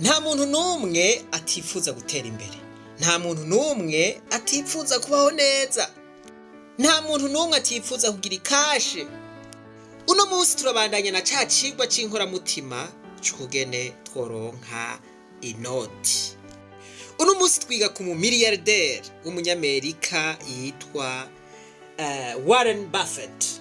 Nta muntu n'umwe atifuza gutera imbere, nta muntu n'umwe atifuza kubaho neza, nta muntu n'umwe atifuza kugira ikashe. Uno munsi turabandanya na ca cigwa c'inkoramutima c'ukugene tworonka inoti. Uno munsi twiga ku mumiliyarderi w'umunyamerika yitwa Warren Buffett.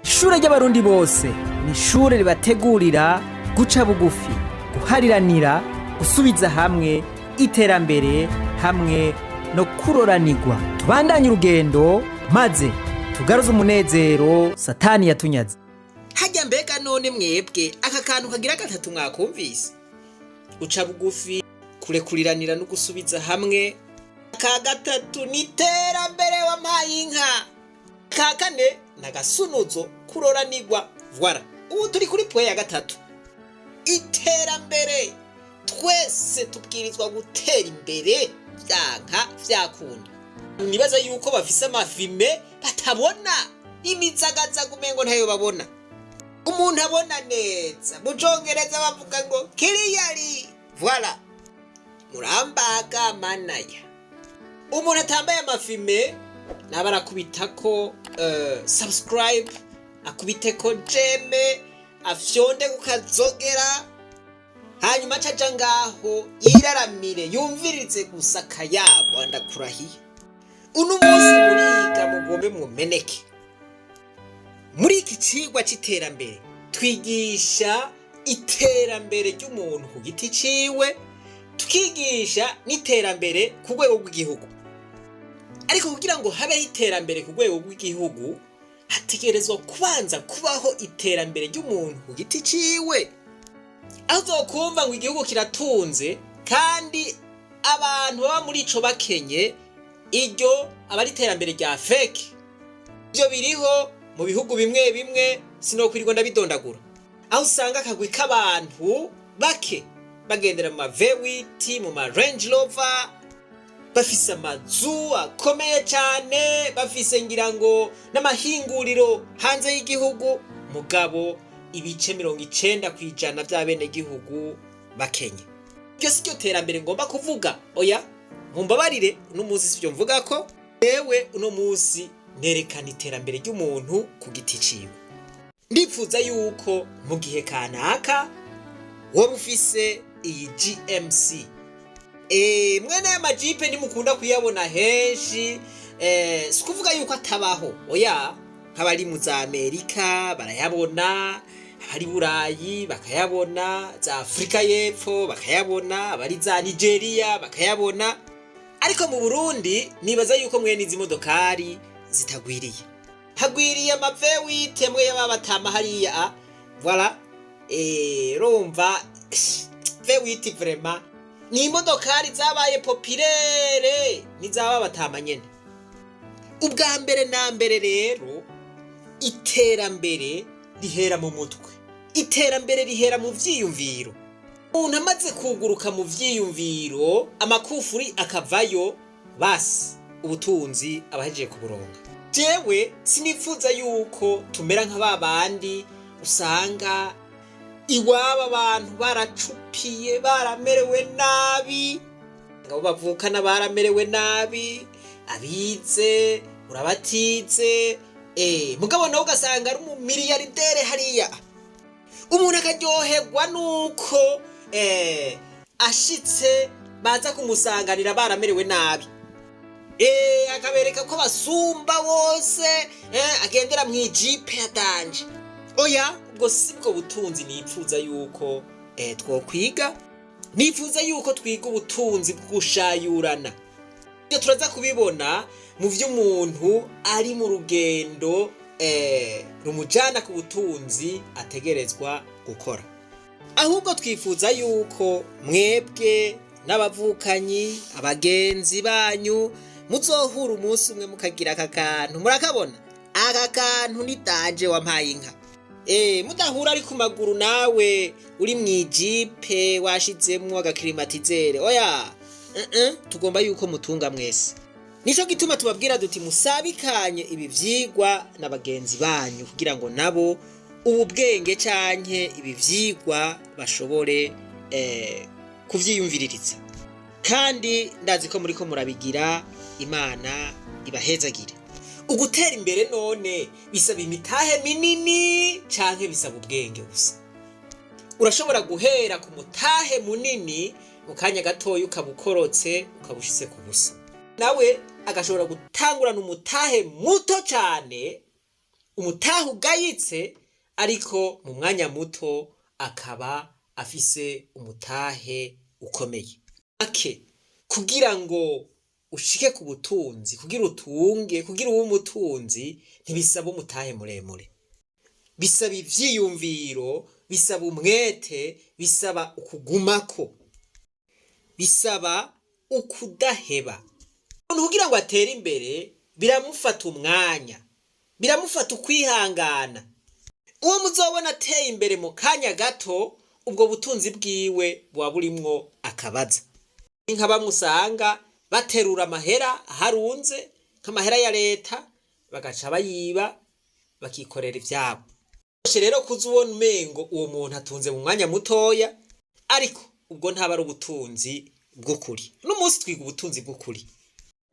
Ishure ry'Abarundi bose ni ishure ribategurira guca bugufi, guhariranira, gusubiza hamwe, iterambere hamwe no kuroranirwa. Tubandanye urugendo maze tugaruze umunezero Satani yatunyaze. Hajya mbega none mwebwe aka kantu kagira gatatu mwakumvise? Uca bugufi, kurekuriranira no gusubiza hamwe. Aka gatatu ni iterambere, wampaye inka. Ka kane ni agasunuzo, kuroranirwa. Voilà, ubu turi kuri point ya gatatu, iterambere. Twese tubwirizwa gutera imbere vyanka vyakunda. Nibaza yuko bafise amafime batabona imizagazaga, umengo ntayo babona. Umuntu abona neza, mu Congereza bavuga ngo clearly. Voilà, murambaga manaya. Umuntu atambaye amafime naba arakubitako subscribe, akubiteko j'aime, afyonde kukazogera, hanyuma acaja ngaho yiraramire, yumvirize gusa akayabo. Ndakurahiye, uno munsi muriga mugombe mumeneke. Muri iki cigwa c'iterambere twigisha iterambere ry'umuntu ku giti ciwe, tukigisha n'iterambere ku rwego rw'igihugu. Ariko kugira ngo habeho iterambere ku rwego rw'igihugu, hategerezwa kubanza kubaho iterambere ry'umuntu ku giti ciwe. Aho uzokumva ngo igihugu kiratunze kandi abantu baba muri ico bakenye, iryo aba ari iterambere rya fake. Ibyo biriho mu bihugu bimwe bimwe, sinokwirirwa ndabidondagura, aho usanga akagwi k'abantu bake bagendera mu ma V8, mu ma Range Rover, bafise amazu akomeye cyane, bafise ngira ngo n'amahinguriro hanze y'igihugu, mugabo ibice 90% by'abenegihugu bakenye. Iryo si ryo terambere ngomba kuvuga. Oya, mumbabarire, uno munsi sibyo mvuga ko. Yewe, uno munsi nerekana iterambere ry'umuntu ku giti ciwe. Ndifuza yuko mu gihe kanaka woba ufise iyi GMC. Mwene aya majipe ntimukunda kuyabona henshi. Si kuvuga yuko atabaho, oya. Nk'abari mu za Amerika barayabona, abari Burayi bakayabona, za Afurika y'Epfo bakayabona, abari za Nigeria bakayabona, ariko mu Burundi nibaza yuko mwene izi modokari zitagwiriye. Hagwiriye ama V8 mwe y'ababatama hariya. Voilà, urumva V8 vraiment ni imodokari zabaye populaire, nizaba batama nyene. Ubwa mbere na mbere rero, iterambere rihera mu mutwe, iterambere rihera mu vyiyumviro. Umuntu amaze kuguruka mu vyiyumviro, amakufuri akavayo, basi ubutunzi abahejeje kuburonga. Jewe sinifuza yuko tumera nka ba bandi usanga iwabo abantu baracupiye, baramerewe nabi, abo bavukana baramerewe nabi, abize urabatize, mugabo nawe ugasanga ari umumiliyardere hariya. Umuntu akaryoherwa nuko ashitse baza kumusanganira baramerewe nabi, akabereka ko basumba bose, agendera mu ijipe ya danger. Oya, ubwo si bwo butunzi nipfuza yuko twokwiga. Nifuza yuko twiga ubutunzi bw'ugushayurana. Ibyo turaza kubibona mu vy'umuntu ari mu rugendo rumujana ku butunzi ategerezwa gukora. Ahubwo twifuza yuko mwebwe n'abavukanyi, abagenzi banyu, muzohura umunsi umwe mukagira aka kantu murakabona. Aka kantu ni danger, wampaye inka. Mudahura ari ku maguru, nawe uri mu ijipe washizemwo aga climatiseur. Oya, tugomba yuko mutunga mwese. Nico gituma tubabwira duti musabikanye ibi vyigwa na bagenzi banyu, kugira ngo nabo ubu bwenge canke ibi vyigwa bashobore. Kuvyiyumviririza, kandi ndazi ko muriko murabigira. Imana ibahezagire. Ugutera imbere none bisaba imitahe minini canke bisaba ubwenge gusa? Urashobora guhera ku mutahe munini, mu kanya gatoya ukaba ukorotse, ukaba ushitse ku busa. Nawe agashobora gutangurana umutahe muto cyane, umutahe ugayitse, ariko mu mwanya muto akaba afise umutahe ukomeye. Ake kugira ngo ushike ku butunzi, kugira utunge, kugira ube umutunzi, ntibisaba umutahe muremure. Bisaba ivyiyumviro, bisaba umwete, bisaba ukugumako, bisaba ukudaheba. Umuntu kugira ngo atere imbere biramufata umwanya, biramufata ukwihangana. Uwo muzobona ateye imbere mu kanya gato, ubwo butunzi bwiwe buba burimwo akabaza. Nka bamwe usanga baterura amahera aharunze, nk'amahera ya leta, bagaca bayiba, bakikorera ivyabo. Rero kuza ubona umengo uwo muntu atunze mu mwanya mutoya, ariko ubwo ntaba ari ubutunzi bw'ukuri. Uno munsi twiga ubutunzi bw'ukuri.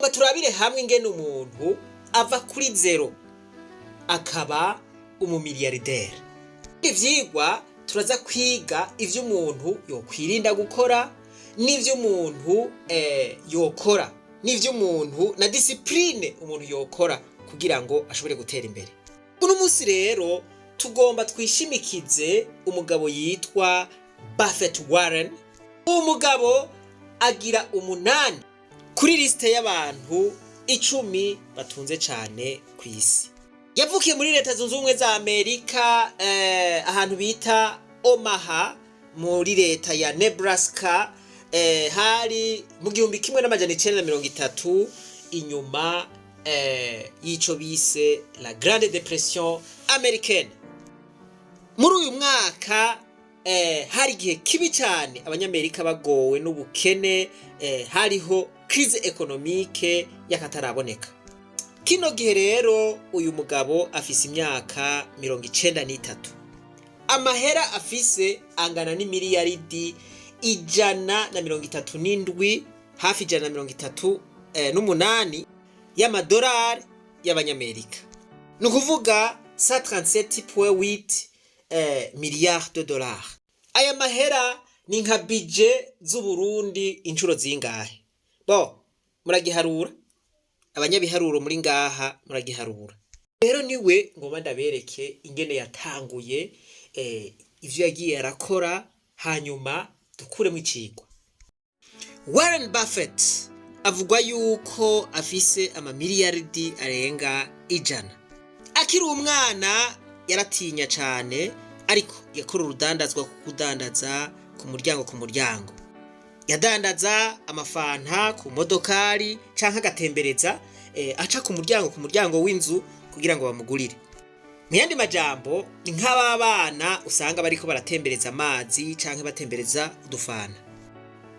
Ngo turabire hamwe ingene umuntu ava kuri zéro akaba umumiliyarderi. Ivyigwa turaza kwiga ivyo umuntu yokwirinda gukora, n'ivyo umuntu yokora, n'ivyo umuntu na discipline umuntu yokora kugira ngo ashobore gutera imbere. Uno munsi rero tugomba twishimikize umugabo yitwa Buffett Warren. Uwo mugabo agira umunani kuri lisite y'abantu 10 batunze cyane ku isi. Yavukiye muri Leta Zunze Ubumwe za Amerika, ahantu bita Omaha muri leta ya Nebraska, hari mu 1930, inyuma y'ico bise la Grande Dépression américaine. Muri uyu mwaka hari igihe kibi cyane, Abanyamerika bagowe n'ubukene, hariho crise économique y'akataraboneka. Kino gihe rero uyu mugabo afise imyaka 93. Amahera afise angana n'imiliyaridi 137, hafi 138 y'amadolari y'Abanyamerika, ni ukuvuga 137.8 milliards de dollars. Aya mahera ni nka budget z'Uburundi inshuro zingahe? Bo muragiharura, abanyabiharuro muri ngaha muragiharura. Rero niwe ngomba ndabereke ingene yatanguye, ivyo yagiye arakora, hanyuma dukuremo icigwa. Warren Buffett avugwa yuko afise amamiliyaridi arenga 100. Akiri umwana yaratinya cane, ariko yakora urudandazwa ku kudandaza ku muryango ku muryango. Yadandaza amafanta ku modokari canke agatembereza, aca ku muryango ku muryango w'inzu kugira ngo bamugurire. Mu yandi majambo, ni nk'ababana usanga bariko baratembereza amazi canke batembereza udufana.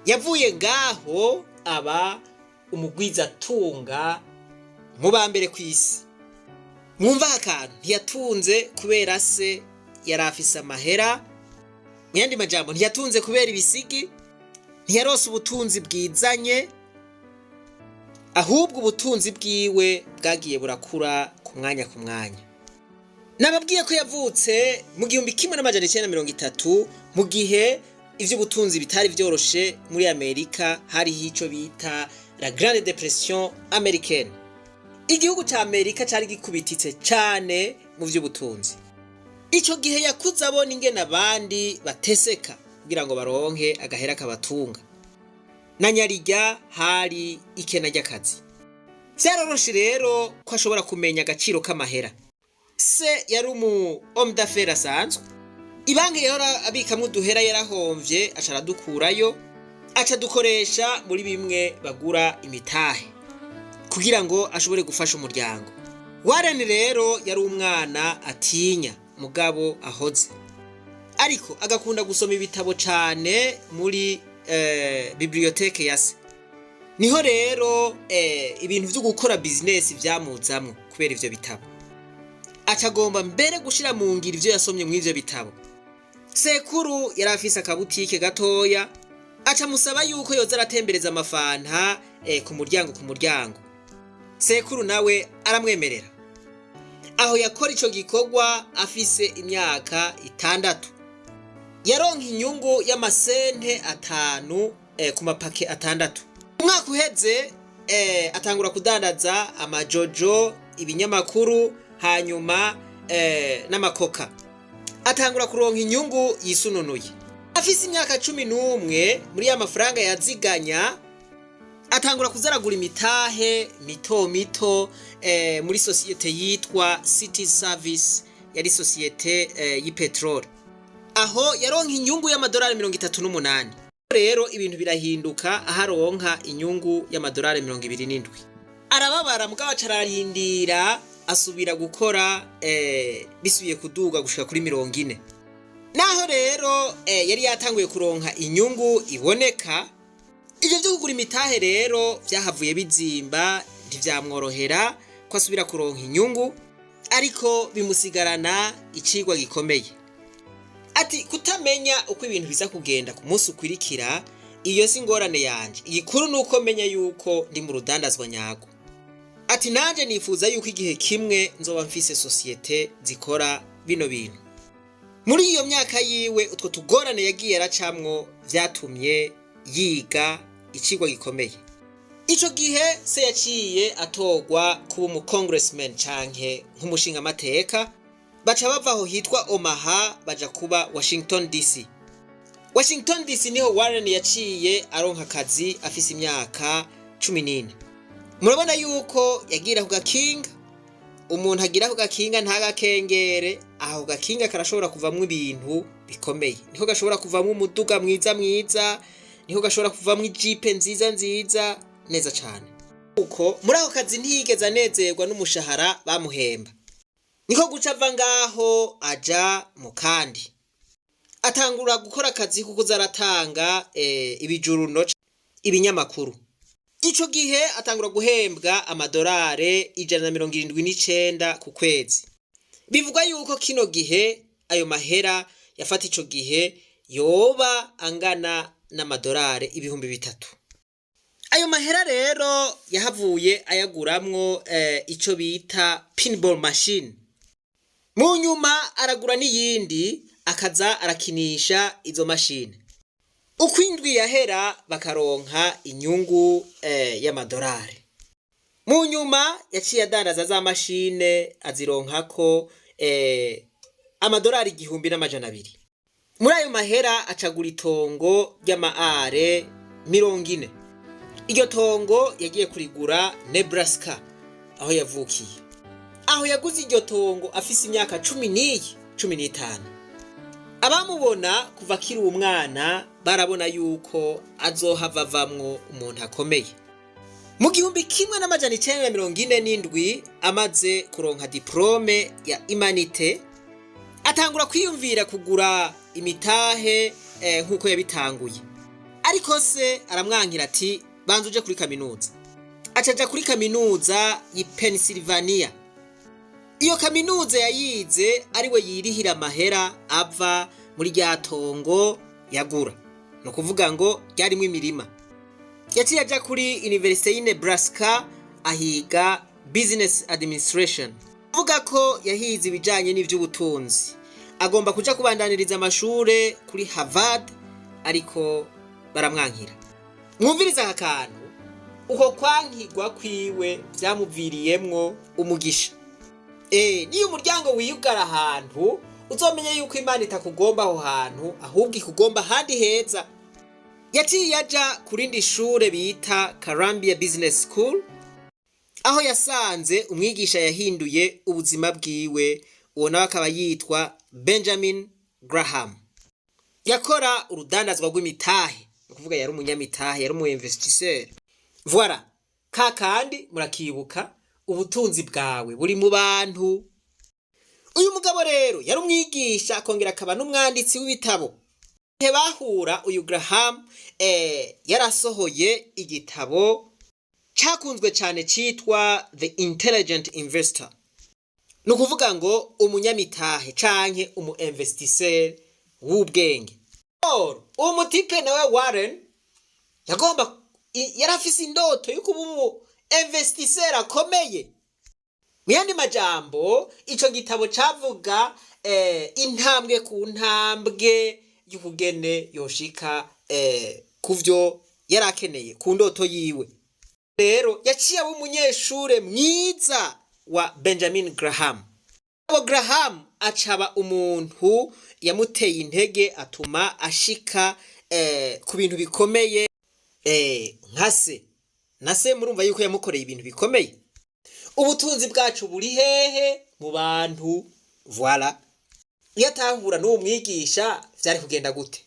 Yavuye ngaho aba umugwizatunga mu ba mbere ku isi. Mwumva akantu: ntiyatunze kubera se yari afise amahera. Mu yandi majambo, ntiyatunze kubera ibisigi, ntiyarose ubutunzi bwizanye, ahubwo ubutunzi bwiwe bwagiye burakura ku mwanya ku mwanya. Nababwiye ko yavutse mu 1930, mu gihe ivy'ubutunzi bitari vyoroshe muri Amerika. Hariho ico bita la Grande Dépression américaine. Igihugu ca Amerika cari gikubititse cane mu vy'ubutunzi. Ico gihe yakuze abona ingene abandi bateseka kugira ngo baronke agahera kabatunga, na nyarirya hari ikena ry'akazi. Vyaroroshe rero ko ashobora kumenya agaciro k'amahera. Se yari umu homme d'affaires asanzwe. Ibanki yahora abikamwo uduhera yarahomvye, aca aradukurayo, aca adukoresha muri bimwe bagura imitahe kugira ngo ashobore gufasha umuryango. Warren rero yari umwana atinya, mugabo ahoze, ariko agakunda gusoma ibitabo cane muri bibliothèque ya se. Niho rero ibintu vyo gukora business vyamuzamwo kubera ivyo bitabo, aca agomba mbere gushira mu ngiro ivyo yasomye mu ivyo bitabo. Sekuru yari afise akabutike gatoya. Aca musaba yuko yoza aratembereza amafanta ku muryango ku muryango. Sekuru nawe aramwemerera. Aho yakora ico gikorwa afise imyaka 6, yaronka inyungu y'amasente 5 ku mapake 6. Umwaka uheze atangura kudandaza amajojo, ibinyamakuru, hanyuma n'amakoka. Atangura kuronka inyungu yisununuye. Afise imyaka 11, muri ya mafaranga yaziganya atangura kuzaragura imitahe mito mito muri sosiyete yitwa City Service, yari sosiyete y'ipetroli. Aho yaronka inyungu y'amadolari 38. Rero ibintu birahinduka, aho aronka inyungu y'amadolari 27. Arababara, mugabo aca ararindira, asubira gukora, bisubiye kuduga gushika kuri 40. Naho rero yari yatanguye kuronka inyungu iboneka, ivyo vyo kugura imitahe rero vyahavuye bizimba, ntivyamworohera ko asubira kuronka inyungu, ariko bimusigarana icigwa gikomeye. Ati: "Kutamenya uko ibintu biza kugenda ku munsi ukwirikira, iyo si ingorane yanje. Igikuru ni uko menya yuko ndi mu rudandazwa nyarwo." Ati: "Nanje nifuza yuko igihe kimwe nzoba mfise sosiyete zikora bino bintu." Muri iyo myaka yiwe, utwo tugorane yagiye aracamwo vyatumye yiga icigwa gikomeye. Ico gihe se yaciye atorwa kuba umu congressman canke nk'umushingamateka, baca bava aho hitwa Omaha baja kuba Washington DC. Washington DC niho Warren yaciye aronka akazi afise imyaka 14. Murabona yuko yagira ku gakinga. Umuntu agira ku gakinga ntagakengere, aho gakinga karashobora kuvamwo ibintu bikomeye. Niko gashobora kuvamwo umuduga mwiza mwiza, niko gashobora kuvamwo ijipe nziza nziza neza cane. Uko muri ako kazi ntiyigeze anezerwa n'umushahara bamuhemba, niko guca ava ngaho aja mu kandi, atangura gukora akazi kuko aratanga ibijuruno, ibinyamakuru. Ico gihe atangura guhembwa amadolari 179 ku kwezi. Bivugwa yuko kino gihe ayo mahera yafata ico gihe yoba angana n'amadolari 3000. Ayo mahera rero yahavuye ayaguramwo ico bita pinball machine. Mu nyuma aragura n'iyindi, akaza arakinisha izo mashine. Uko indwi yahera bakaronka inyungu y'amadolari. Mu nyuma yaciye adandaza za mashine, azironkako amadolari 1200. Muri ayo mahera acagura itongo ry'amaare 40. Iryo tongo yagiye kurigura Nebraska, aho yavukiye. Aho yaguze iryo tongo afise imyaka 10 n'iyi, 15. Abamubona kuva akiri umwana barabona yuko azohava avamwo umuntu akomeye. Mu 1947, amaze kuronka diplôme ya humanités, atangura kwiyumvira kugura imitahe nk'uko yabitanguye, ariko se aramwankira ati: "Banza uje kuri kaminuza." Acaja kuri kaminuza y'i Pennsylvania. Iyo kaminuza yayize ariwe yirihira amahera ava muri rya tongo yagura, ni ukuvuga ngo ryarimwo imirima. Yaciye aja kuri Université y'i Nebraska, ahiga business administration, avuga ko yahize ibijanye n'ivy'ubutunzi. Agomba kuja kubandaniriza amashure kuri Harvard, ariko baramwankira. Mwumviriza aka kantu: uko kwankigwa kwiwe vyamuviriyemwo umugisha. Niyo umuryango wiyugara ahantu, uzomenye yuko Imana itakugomba aho hantu, ahubwo ikugomba ahandi heza. Yaciye aja ku rindi shure bita Columbia Business School, aho yasanze umwigisha yahinduye ubuzima bwiwe. Uwo nawe akaba yitwa Benjamin Graham. Yakora urudandazwa rw'imitahe, ni ukuvuga yari umunyamitahe, yari umu investisseur. Voilà, ka kandi murakibuka: ubutunzi bwawe buri mu bantu. Uyu mugabo rero yari umwigisha, akongera akaba n'umwanditsi w'ibitabo. Igihe bahura, uyu Graham yarasohoye igitabo cyakunzwe cyane cyitwa The Intelligent Investor, ni ukuvuga ngo umunyamitahe canke umu investisseur w'ubwenge. Uwo mutipe nawe Warren. Yagomba yari afise indoto yo kuba umu investisseur akomeye. Mu yandi majambo, ico gitabo cavuga intambwe ku ntambwe y'ukugene yoshika kuvyo yari akeneye, ku ndoto yiwe. Rero yaciye aba umunyeshure mwiza wa Benjamin Graham. Abo Graham acaba umuntu yamuteye intege, atuma ashika ku bintu bikomeye, nka se na se. Murumva yuko yamukoreye ibintu bikomeye. Ubutunzi bwacu buri hehe? Mu bantu. Voilà. Iyo atahura n'uwo mwigisha, vyari kugenda gute?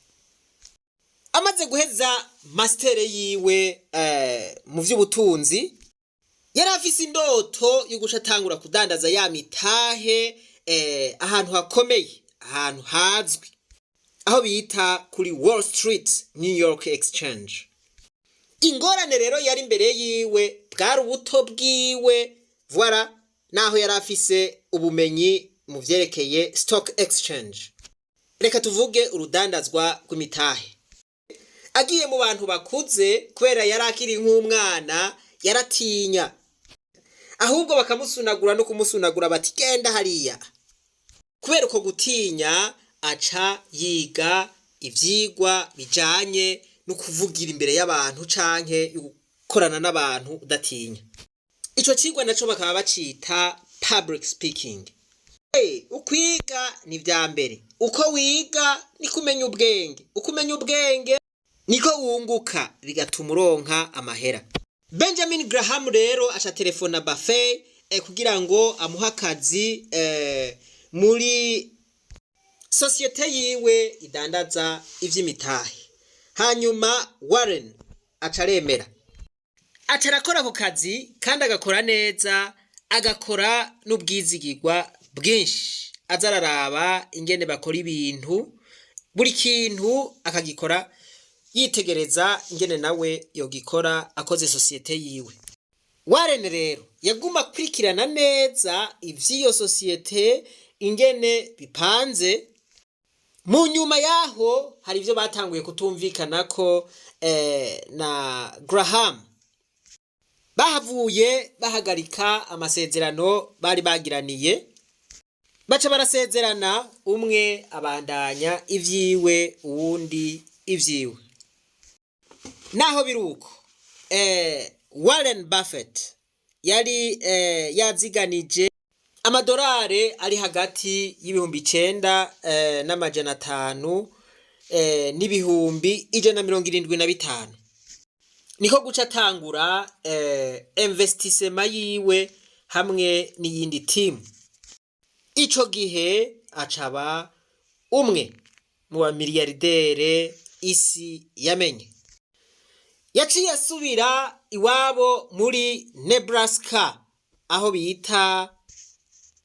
Amaze guheza master yiwe mu vy'ubutunzi, yari afise indoto yo guca atangura kudandaza ya mitahe ahantu hakomeye, ahantu hazwi, aho bita kuri Wall Street, New York Exchange. Ingorane rero yari imbere yiwe bwari ubuto bwiwe. Voilà, naho yari afise ubumenyi mu vyerekeye stock exchange, reka tuvuge urudandazwa rw'imitahe, agiye mu bantu bakuze, kubera yari akiri nk'umwana, yaratinya, ahubwo bakamusunagura no kumusunagura, bati: "Genda hariya." Kubera uko gutinya, aca yiga ivyigwa bijanye no kuvugira imbere y'abantu canke gukorana n'abantu udatinya. Ico cigwa naco bakaba bacita public speaking. Hey, ukwiga ni vya mbere. Uko wiga niko umenya ubwenge, uko umenya ubwenge niko wunguka, bigatuma uronka amahera. Benjamin Graham rero aca telefona Buffett kugira ngo amuhe akazi muri sosiyete yiwe idandaza ivy'imitahe. Hanyuma Warren aca aremera, aca arakora ako kazi, kandi agakora neza, agakora n'ubwizigirwa bwinshi, aza araraba ingene bakora ibintu, buri kintu akagikora yitegereza ingene nawe yogikora akoze sosiyete yiwe. Warren rero yaguma akurikirana neza ivy'iyo sosiyete ingene bipanze. Mu nyuma yaho hari ivyo batanguye kutumvikanako na Graham. Bahavuye bahagarika amasezerano bari bagiraniye, baca barasezerana, umwe abandanya ivyiwe, uwundi ivyiwe. Naho biruko, Warren Buffett yari yaziganije amadolari ari hagati y'9500 n'175,000. Niko guca atangura investissement yiwe hamwe n'iyindi timu. Ico gihe acaba umwe mu bamiliyardere isi yamenye. Yaciye asubira iwabo muri Nebraska, aho bita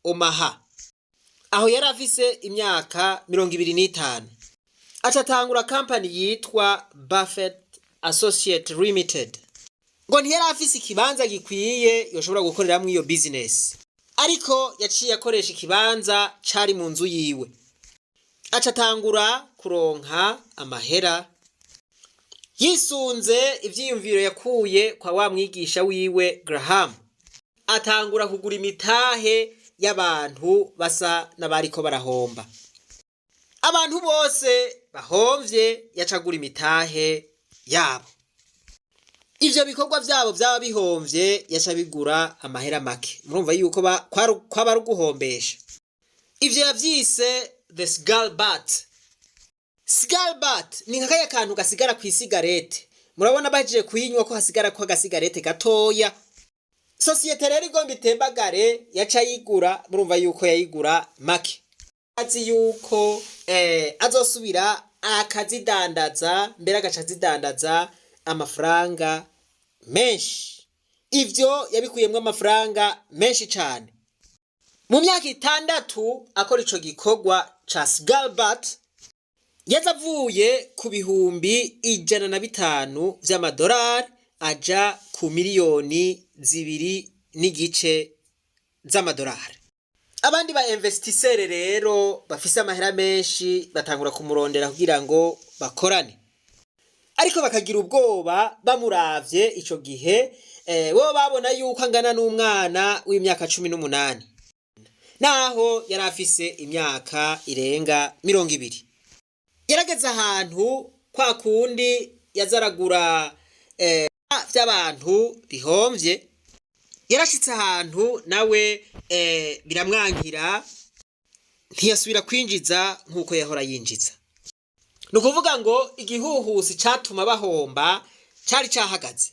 Omaha, aho yari afise imyaka 25, aca atangura kampani yitwa Buffett Associate Limited. Ngo ntiyari afise ikibanza gikwiye yoshobora gukoreramwo iyo business, ariko yaciye akoresha ikibanza cari mu nzu yiwe, aca atangura kuronka amahera yisunze ivyiyumviro yakuye kwa wa mwigisha wiwe Graham. Atangura kugura imitahe y'abantu basa n'abariko barahomba. Abantu bose bahomvye yacagura imitahe yabo. Ivyo bikorwa vyabo vyaba bihomvye, yaca bigura amahera make. Murumva yuko kwaba ari uguhombesha. Ivyo yavyise the cigar butt. Cigar butt ni nka kaya kantu gasigara kw'isigarete. Murabona bahejeje kuyinywa ko hasigara ko agasigarete gatoya. Sosiyete rero igomba itembagare, yaca ayigura. Murumva yuko yayigura make, azi yuko azosubira akazidandaza, mbere agaca azidandaza amafaranga menshi. Ivyo yabikuyemwo amafaranga menshi cane. Mu myaka 6 akora ico gikorwa ca cigar butt, yaza avuye ku 105,000 vy'amadolari aja ku miliyoni 2.5 z'amadolari. Abandi ba investisseur rero bafise amahera menshi batangura kumurondera kugira ngo bakorane. Ariko bakagira ubwoba bamuravye ico gihe, bo babona yuko angana n'umwana w'imyaka 18, naho yari afise imyaka irenga 20. Yarageze ahantu kwa kundi yazaragura vy'abantu bihomvye. Yarashitse ahantu nawe biramwankira, ntiyasubira kwinjiza nk'uko yahora yinjiza. Ni ukuvuga ngo igihuhusi catuma bahomba cari cahagaze.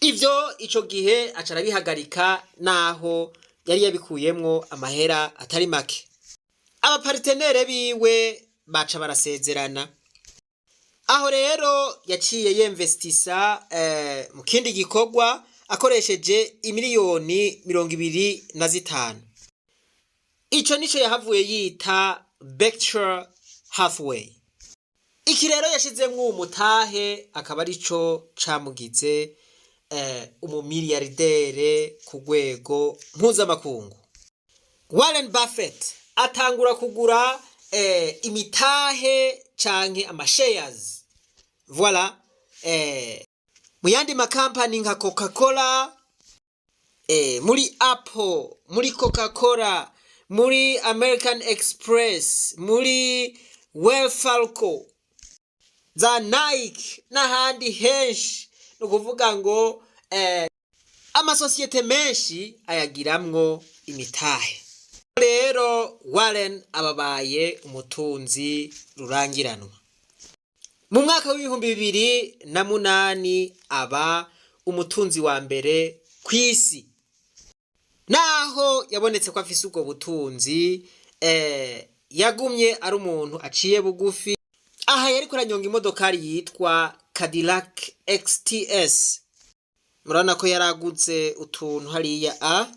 Ivyo ico gihe aca arabihagarika, naho yari yabikuyemwo amahera atari make. Aba partenaires biwe baca barasezerana. Aho rero yaciye yemvestisa mu kindi gikorwa akoresheje imiliyoni 25. Ico nico yahavuye yita Berkshire Hathaway. Iki rero yashizemwo umutahe akaba arico camugize umumiliyardere ku rwego mpuzamakungu. Warren Buffett atangura kugura imitahe canke ama shares, voilà, mu yandi makampani nka Coca-Cola, muri Apple, muri Coca-Cola, muri American Express, muri Wells Fargo, za Nike n'ahandi henshi. Ni ukuvuga ngo amasosiyete menshi ayagiramwo imitahe. Rero Warren ababaye umutunzi rurangiranwa. Mu mwaka w'2008 aba umutunzi wa mbere ku isi. Naho yabonetse ko afise ubwo butunzi, yagumye ari umuntu aciye bugufi. Aha yariko aranyonga imodokari yitwa Cadillac XTS. Murabona ko yaraguze utuntu hariya. A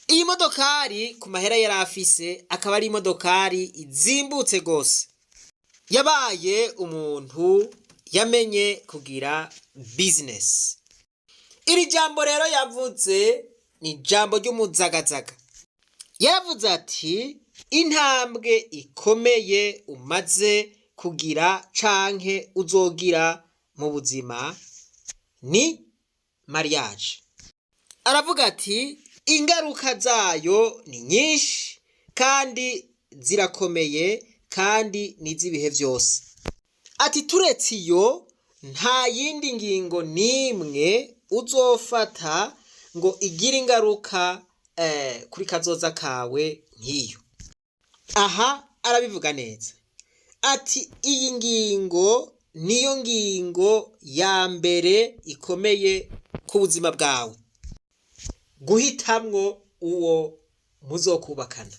iyi modokari ku mahera yari afise akaba ari imodokari izimbutse gose. Yabaye umuntu yamenye kugira business. Iri jambo rero yavuze ni ijambo ry'umuzagazaga. Yaravuze ati: "Intambwe ikomeye umaze kugira canke uzogira mu buzima ni mariage." Aravuga ati: "Ingaruka zayo ni nyinshi kandi zirakomeye kandi ni iz'ibihe vyose." Ati: "Turetse iyo, nta yindi ngingo n'imwe uzofata ngo igire ingaruka kuri kazoza kawe nk'iyo." Aha arabivuga neza ati: "Iyi ngingo niyo ngingo ya mbere ikomeye ku buzima bwawe, guhitamwo uwo muzokubakana."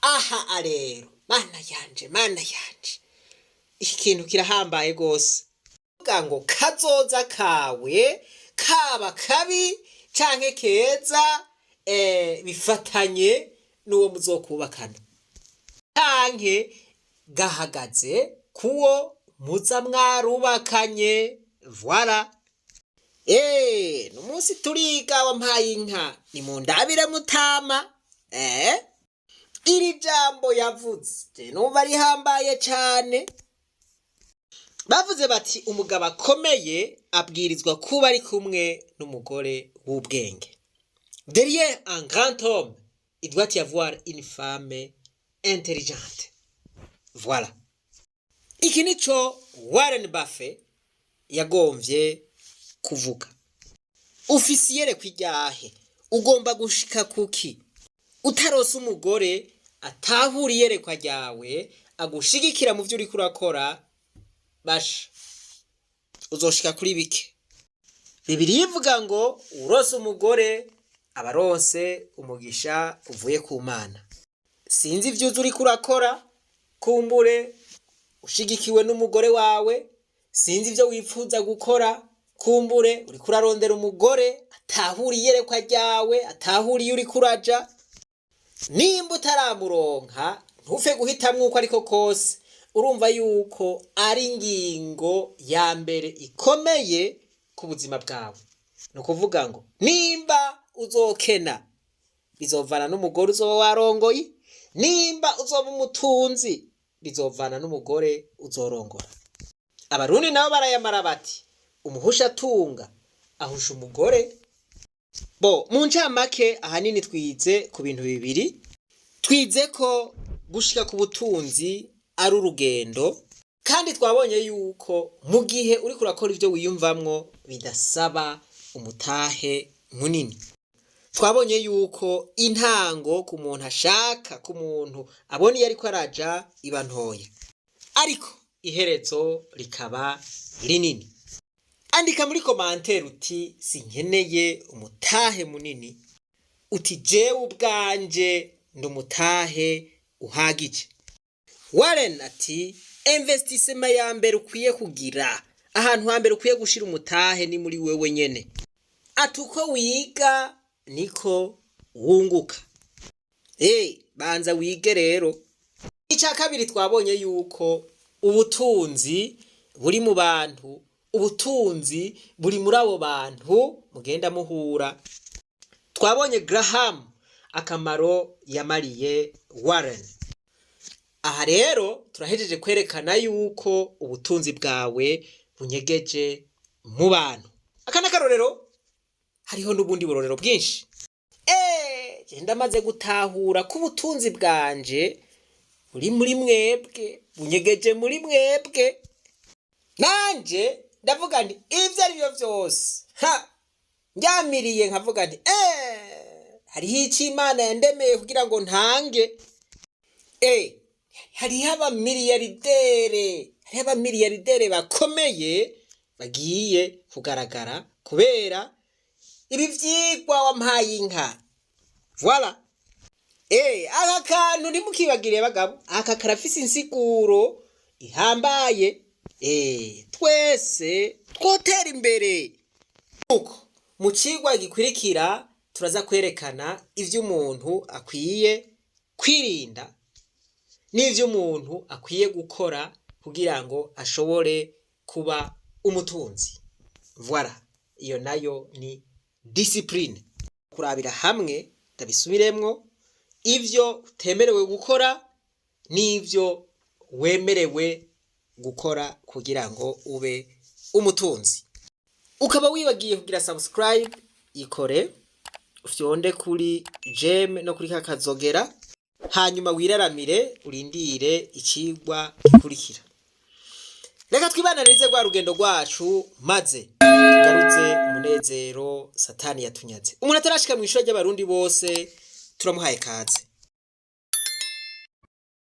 Aha rero, mana yanje, mana yanje, iki kintu kirahambaye gose. Kuvuga ngo kazoza kawe kaba kabi canke keza, bifatanye n'uwo muzokubakana, canke gahagaze kuwo muza mwarubakanye, voilà. Numunsi turiga wampaye inka ni mu ndabire mutama. Iri jambo yavuze numva rihambaye cane. Bavuze bati: "Umugabo akomeye abwirizwa kuba ari kumwe n'umugore w'ubwenge." Derrière un grand homme, il doit y avoir une femme intelligente, voilà. Iki nico Warren Buffett yagomvye kuvuga. Ufise iyerekwa iryahe? Ugomba gushika kuki? Utarose umugore atahura iyerekwa ryawe, agushigikira mu vyo uriko urakora, basha, uzoshika kuri bike. Bibiliya ivuga ngo urose umugore aba aronse umugisha uvuye ku Mana. Sinzi ivyo uzi uriko urakora, kumbure ushigikiwe n'umugore wawe. Sinzi ivyo wifuza gukora, kumbure uriko urarondera umugore atahura iyerekwa ryawe, atahura iyo uriko uraja. Nimba utaramuronka, ntufe guhitamwo uko ariko kose. Urumva yuko ari ingingo ya mbere ikomeye ku buzima bwawe. Ni ukuvuga ngo nimba uzokena bizovana n'umugore uzoba warongoye, nimba uzoba umutunzi bizovana n'umugore uzorongora. Abarundi nabo barayamara bati umuhusha atunga ahusha umugore. Bo mu ncamake, ahanini twize ku bintu bibiri. Twize ko gushika ku butunzi ari urugendo, kandi twabonye yuko mu gihe uriko urakora ivyo wiyumvamwo bidasaba umutahe munini. Twabonye yuko intango ku muntu ashaka, ku muntu abona iyo ariko araja, iba ntoya, ariko iherezo rikaba rinini. Andika muri commentaire uti sinkeneye umutahe munini, uti jewe ubwanje ndi umutahe uhagije. Warren ati investissement ya mbere ukwiye kugira, ahantu hambere ukwiye gushira umutahe, ni muri wewe nyene. Ati uko wiga niko wunguka. Banza wige rero. Icya kabiri, twabonye yuko ubutunzi buri mu bantu, ubutunzi buri muri abo bantu mugenda muhura. Twabonye Graham akamaro yamariye Warren. Aha rero turahejeje kwerekana yuko ubutunzi bwawe bunyegeje mu bantu. Aka n'akarorero, hariho n'ubundi burorero bwinshi. Je ndamaze gutahura ko ubutunzi bwanje buri muri mwebwe, bunyegeje muri mwebwe. Nanje ndavuga nti ivyo ari byo vyose, ha ndyamiriye nkavuga nti hariho ico Imana yandemeye kugira ngo ntange. Hariho abamiliyardere, hariho abamiliyardere bakomeye bagiye kugaragara kubera ibi vyigwa wampaye inka. Voilà. Aka kantu ntimukibagire bagabo, aka karafise insiguro ihambaye. Twese twotera imbere. Uko mu cigwa gikurikira turaza kwerekana ivyo umuntu akwiye kwirinda n'ivyo umuntu akwiye gukora kugira ngo ashobore kuba umutunzi. Voilà, iyo nayo ni discipline. Kurabira hamwe, ndabisubiremwo, ivyo utemerewe gukora n'ivyo wemerewe gukora kugira ngo ube umutunzi. Ukaba wibagiye kugira subscribe, ikore, ufyonde kuri j'aime no kuri kakazogera, hanyuma wiraramire urindire icigwa gikurikira. Reka twibananirize rwa rugendo rwacu, maze tugarutse umunezero satani yatunyaze. Umuntu atarashika mw'ishure ry'abarundi bose, turamuhaye kaze.